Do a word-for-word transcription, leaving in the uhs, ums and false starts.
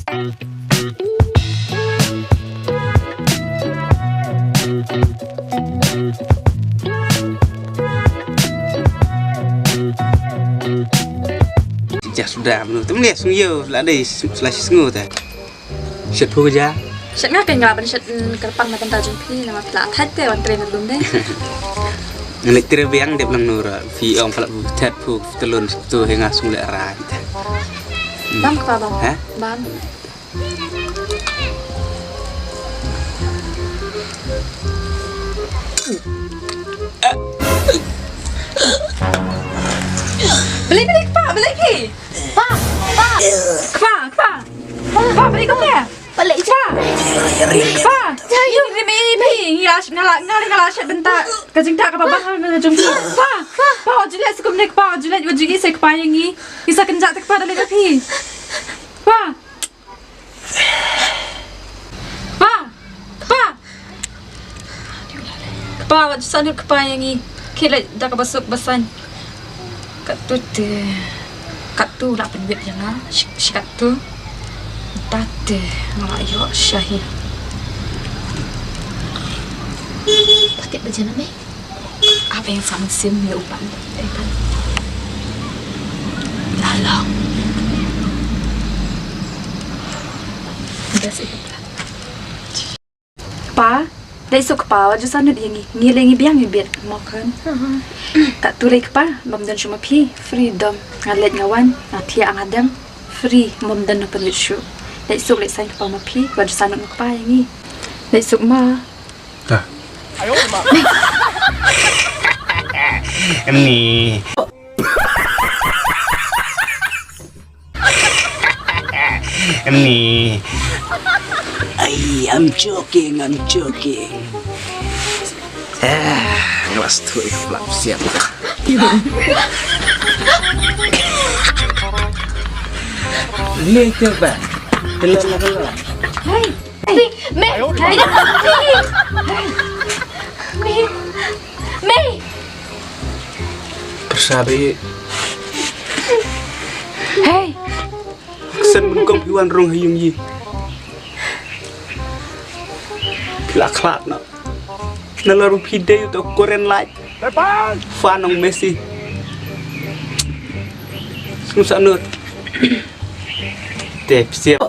Jah suda mano. Tem lihat sung yo la dei selashi sengu ta. Shet phu ja. Shet nga kan nga ban shet, mm, kyrpang na bynta jong phi namar phi la thait te wan train lum de. Ngan leit tre biang dep lang nura phi ong phi la phu that phu telun tu he nga sung le ra. Bam kpa bam. Ha? Bam. Balei, balei kpa, balei phi? Pa, pa. Kpa, kpa. Pa, balei kumne? Balei kpa. Kpa. Yu ri mi pi. Ngi la, nga la, nga la, nga la shet bynta. Ka jingtah kaba bang ha jong phi. Pa, pa, wat ju leh sa kumne kpa, wat ju leh, wat ju ïa sa kpa ïa ngi. Ïa sa kynjah te kpa da leh phi. Pa. Pa! Pa! Pa, wat ju sah nud kpa ïa ngi. Khie leit da kaba suk ba saiñ. Katto te. Katto la pynwit ïa nga. Shi, shi katto. Mynta te nga la ïoh sha hi. Patep ba jana me. Apa yang sama sim ya upan? Lalang. Udah sih. Pa, dei suk pa, wat ju sah nud ïa ngi, ngi lei ngi biang ïa bit, mo kan. Katto lei kpa, bym don shuh ma phi, freedom, nga leit nga wan, nga thiah nga dem, free, bym don na pynwit shuh. Dei suk lei saiñ kpa ma phi, wat ju sah nud kpa ïa ngi. Dei suk ma. Ni. Ni. Ai, I'm joking, I'm joking. Eh, ngelas tu flap siap. Ni coba. Telan lah, telan. Hey. Me, me, me, me. Persabe. Hey. Sen bengkong phi wan rong ha yung yi. Phi la khlad na. Na lor phi dei to koren lai. Fan ong Messi. Sum sa nur. Te psiap.